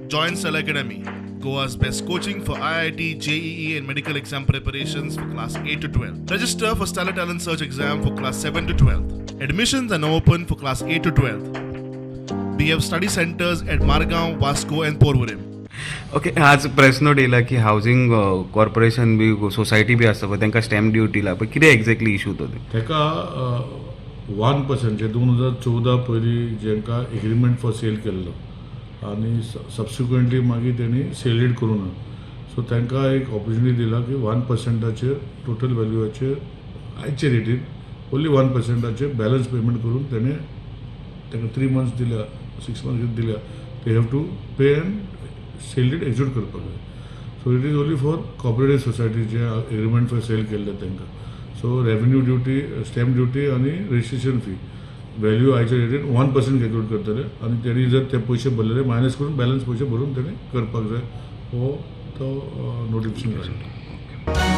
Join Stellar Academy, Goa's best coaching for IIT, JEE, and medical exam preparations for class 8 to 12. Register for Stellar Talent Search exam for class 7 to 12. Admissions are now open for class 8 to 12. We have study centers at Margao, Vasco, and Porvorim. Okay, आज press note येयला की housing corporation बी society बी आसा पळय, तांकां stamp duty ला पळय, कितें exactly issue तो ते? ताका 1% जे 2014 पयलीं जेंका एग्रीमेंट फॉर सेल केल्लो आनी सबसिक्वंटली मागीर तेणी सेल डीड करूं ना, सो तांकां एक ऑपॉर्च्युनिटी दिला की 1 पर्संटाचेर टोटल व्हॅल्यूआचेर, आयचे रेटीन ओन्ली 1 पर्संटाचेर बॅलन्स पेमेंट करून तेणे तांकां 3 मंथ्स दिल्या, 6 मंथ्स दिल्या, they have to pay and sale deed execute करपाक जाय. So it is only for cooperative society J agreement for sale केल्ले तांकां. So revenue duty, stamp duty आनी रजिस्ट्रेशन फी व्हॅल्यू आयच्या रेटीन 1% कॅल्क्युलेट करतले आनी तेणी जर ते पयशे भरलेले मायनस करून बॅलन्स पयशे भरून तेणी करपाक जाय, हो तो नोटिफिकेशन काडला.